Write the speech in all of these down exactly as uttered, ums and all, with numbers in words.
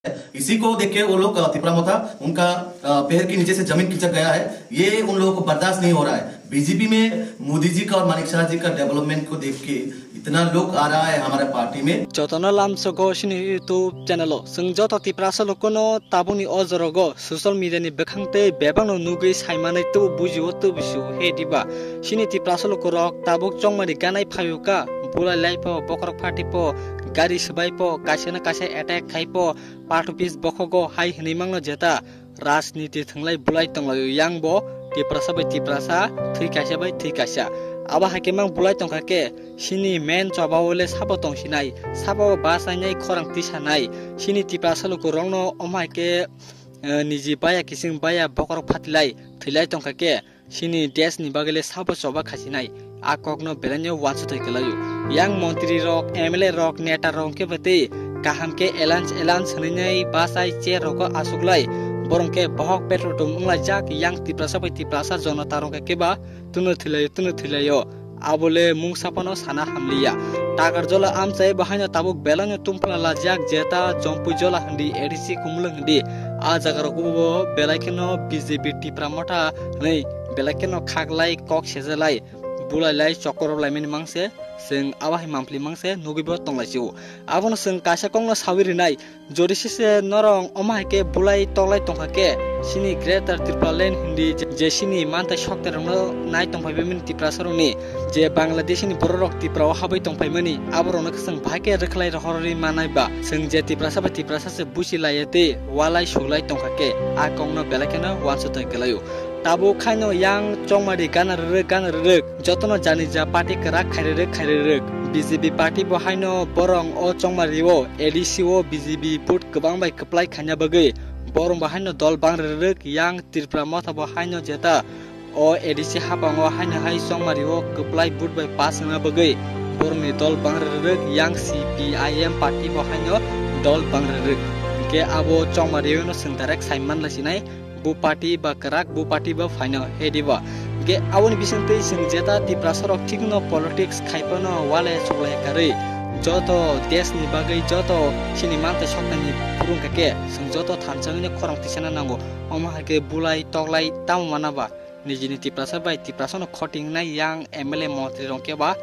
इसी को देख के वो लोग, अ, तिपरा मोथा, उनका, अ, पैर के नीचे से जमीन खिसक गया है। ये उन लोगों को बर्दाश्त नहीं हो रहा है। बीजेपी में मोदी जी का और मानिक शाह जी का डेवलपमेंट को देख के इतना लोग आ रहा है हमारे पार्टी में। Jotono lamsogo sini YouTube channel o. Chwng joto Tiprasa lokono tabukni o jorogo social media ni bwkhang tei bebakno nugwi saimanwi tubu bujio tubu sio he diba. Sini Tiprasa lokorok tabuk chongmani ganai phaio ka, bulai lai pho, bokhorok phati pho, gari swbai pho, kaisa na kaisa attack khai pho, part office bokhogo hai hwnwi mangno jeta rajniti thwnglai bulai tonglaio yang bo Tiprasa bai Tiprasa, thwi kaisa bai thwi kaisa. Abo hai khe mang bulai tongkha khe sini main choba o le sabo tongsinai, sabo basainai khorang tisanai. Sini Tiprasa lukurokno omo hai khe, eh, niji baya kising baya bokhorok phatilai thwilai tongkha khe sini desh ni bagwi le sabo choba khasinai. A kokno belaino uansukthai kwlaio. Yang montri rok, M L A rok, neta rok hwnkhe bwtwi kaham khe alliance alliance hwnwi nai bachai chair rogo achuklai. Borok khe bohok petrol tum wnglaijak yang Tiprasa bai Tiprasa jonota rok khe ba tuno thwilaio, tuno thwilaio. Abo le mungsa phano sana hamliya. Takarjola amchai bo haino tabuk belaino tumpla lajak jeta Jompui jola hindi, A D C Kumulwng hindi. A jaga rogo bo belai kheno B J P Tipra Motha hwnwi belai kheno khaklai kok sejalai. Bulai lai chokor laimani mangse, chwng abo hai mampli mangse nugwi bo tonglai sio. Abono chwng kaisa kokno sawi rinai, jodi sise norong omo hai khe bulai toklai tongkha khe, sini Greater Tipraland hindi je, je sini mantai sokte rokno nai tongphai bemani Tiprasa rokni, je Bangladesh ni borok rok Tipra o habwi tongphai mani, abo rokno khe chwng bahai khe rwkhlai rohorwi manai ba, chwng je Tiprasa bai Tiprasa se busi laiya tei walai suglai tongkha khe, a kokno belai kheno uansukthai kwlaio. Tabuk haino yang chongmari gana rwrwk, gana rwrwk, jotono jani ja party kwrak khai rwrwk, khai rwrwk. B J P party bo haino borong o chongmari o A D C o B J P vote kwbang bai kwplai khaina bagwi borong bo haino dol bang rwrwk. Yang Tripura Motha bo haino jeta o A D C hapang o haino hai chongmari o kwplai vote bai pass wngna bagwi borongni dol bang rwrwk. Yang C P I M party bo haino dol bang rwrwk. Hwnkhe abo chongmari o no chwng direct sai manlai sinai. Bu party ba kwrak, bu party ba phaino, he diba? Hwnkhe aboni bisingtwi chwng jeta Tiprasa rok thikno politics khai phano wale suklai karwi, joto desh ni bagwi, joto chini mantai soknani phuru wngkha khe, chwng joto thansa wngwi khorang tisana nango. Omo hai khe bulai toklai tamo mana ba? Nijini Tiprasa bai Tiprasa no khotingnai yang M L A montri rok khe ba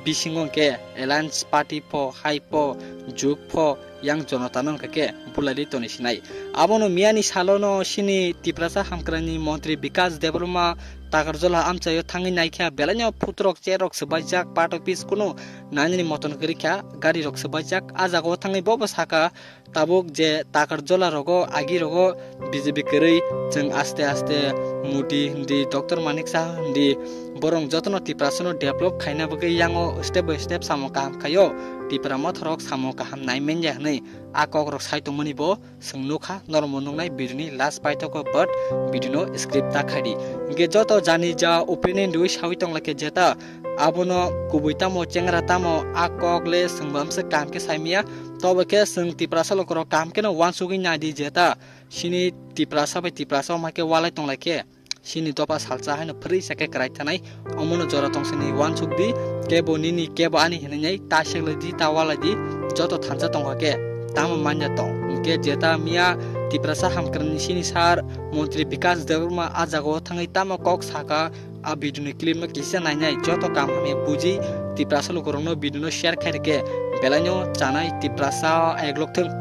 bisingo hwnkhe alliance party pho, hai pho, juk pho, yang jonota no wngkha khe bulai ri toni sinai. Abono miyani salo no sini Tiprasa hamkrai ni montri Bikas Debbarma Takarjola amchaio thangwi naikha, belaino phutrok cherok swbaijak, part office kunu nainani moton kwrwi kha, gari rok swbaijak. A jaga o thangwi bobo saka tabuk je Takarjola rogo agi rogo B J P kwrwi, chwng aste aste Modi hindi, Doctor Manik Saha hindi, borong jotono Tiprasa no develop khaina bagwi yango step by step samung kaham khaio. Tipra Motha rok samung kaham nai manya hwnwi a kok rok sai tongmani bo chwng nukha, norok bo nuknai video ni last paithago, but video no skip ta khaidi. Hwnkhe joto jani ja opinion riwi sawi tonglaikhe jeta abono kubui tamo chengra tamo a kok le chwng bamse kaham khe saimaya, tobo khe chwng Tiprasa lukurok kaham kheno uansugwi naidi jeta sini Tiprasa bai Tiprasa wngma khe walai tonglaikhe. Chini dopha salsa haino phwrwi sa khe kwrai thanai, omono jora tong sini uansuk di, kebo nini, kebo ani hinwi nai ta seklai di, ta walai di, joto thansa tongkha khe tamo manya tong. Hwnkhe jeta miya Tiprasa hamkrai ni sini sar montri Bikas Debbarma a jaga o thangwi tamo kok saka, a video ni clip no kisa nainai, joto kaham hamya buji Tiprasa lukurokno video no share khai rwkhe belaino chanai Tiprasa eglok thung.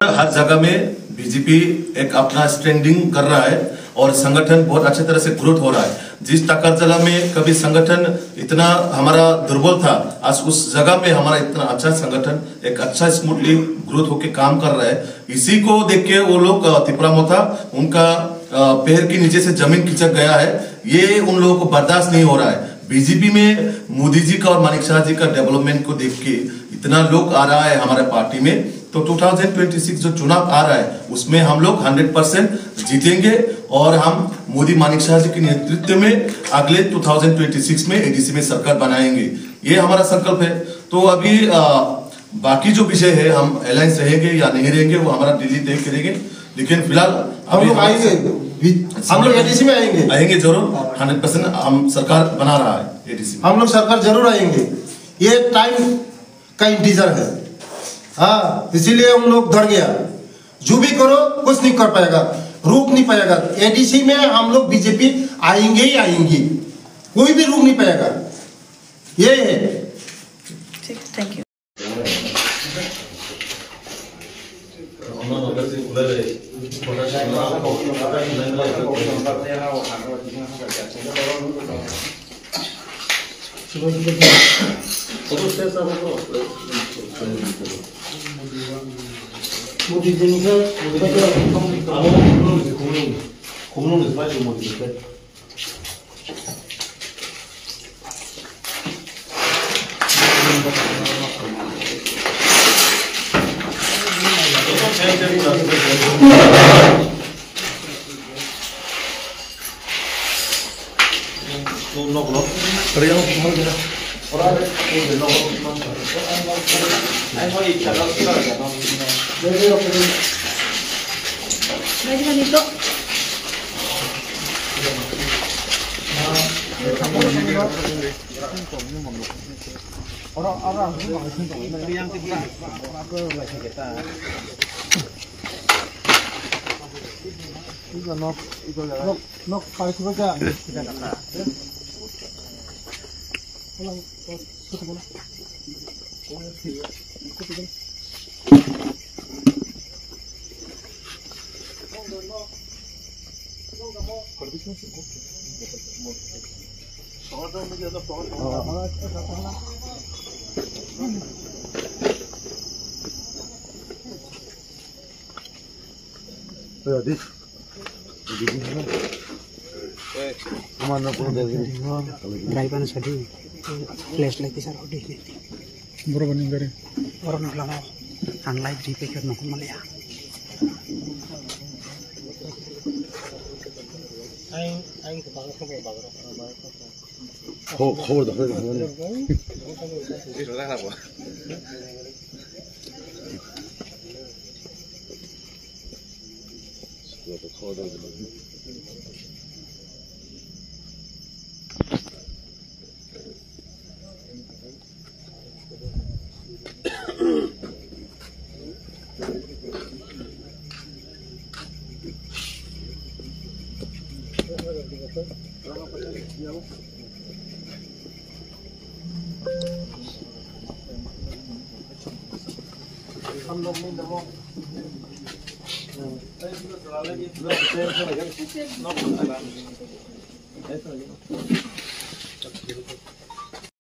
हर जगह में बीजेपी एक अपना स्टैंडिंग कर रहा है और संगठन बहुत अच्छे तरह से ग्रोथ हो रहा है। जिस टाकरजला में कभी संगठन इतना हमारा दुर्बल था, आज उस जगह में हमारा इतना अच्छा संगठन, एक अच्छा स्मूथली ग्रोथ होके काम कर रहा है। इसी को देख के वो लोग, अ, तिपरा मोथा, उनका, अ, पैर के नीचे से जमीन खिसक गया है। ये उन लोगों को बर्दाश्त नहीं हो रहा है। बीजेपी में मोदी जी का और मानिक शाह जी का डेवलपमेंट को देख के इतना लोग आ रहा है हमारे पार्टी में, तो टू थाउजेंड ट्वेंटी सिक्स जो चुनाव आ रहा है, उसमें हम लोग हंड्रेड परसेंट जीतेंगे और हम मोदी मानिक शाह जी के नेतृत्व में अगले टू थाउजेंड ट्वेंटी सिक्स में एडीसी में सरकार बनाएंगे। ये हमारा संकल्प है। तो अभी, अ, बाकी जो विषय है, हम अलायंस रहेंगे या नहीं रहेंगे, वो हमारा दिल्ली तय करेंगे। लेकिन फिलहाल हम अभी लोग हम आएंगे, भी-, हम लोग एडीसी में आएंगे। आएंगे जरूर, हाँ। हंड्रेड परसेंट हम सरकार बना रहा है एडीसी में। हम लोग सरकार जरूर आएंगे। ये टाइम का इंतजार है। हाँ, इसीलिए हम लोग डर गया। जो भी करो, कुछ नहीं कर पाएगा, रोक नहीं पाएगा। एडीसी में हम लोग बीजेपी आएंगे ही आएंगे, कोई भी रोक नहीं पाएगा। ये है। ठीक, thank you. Nok, nok, nok, Driver na sadi, flash light bisa rodi. Borok ni gari. Borok ni lama ang light repair nongkhor maliya. Ang, ang. Khobor, khobor da, khobor da.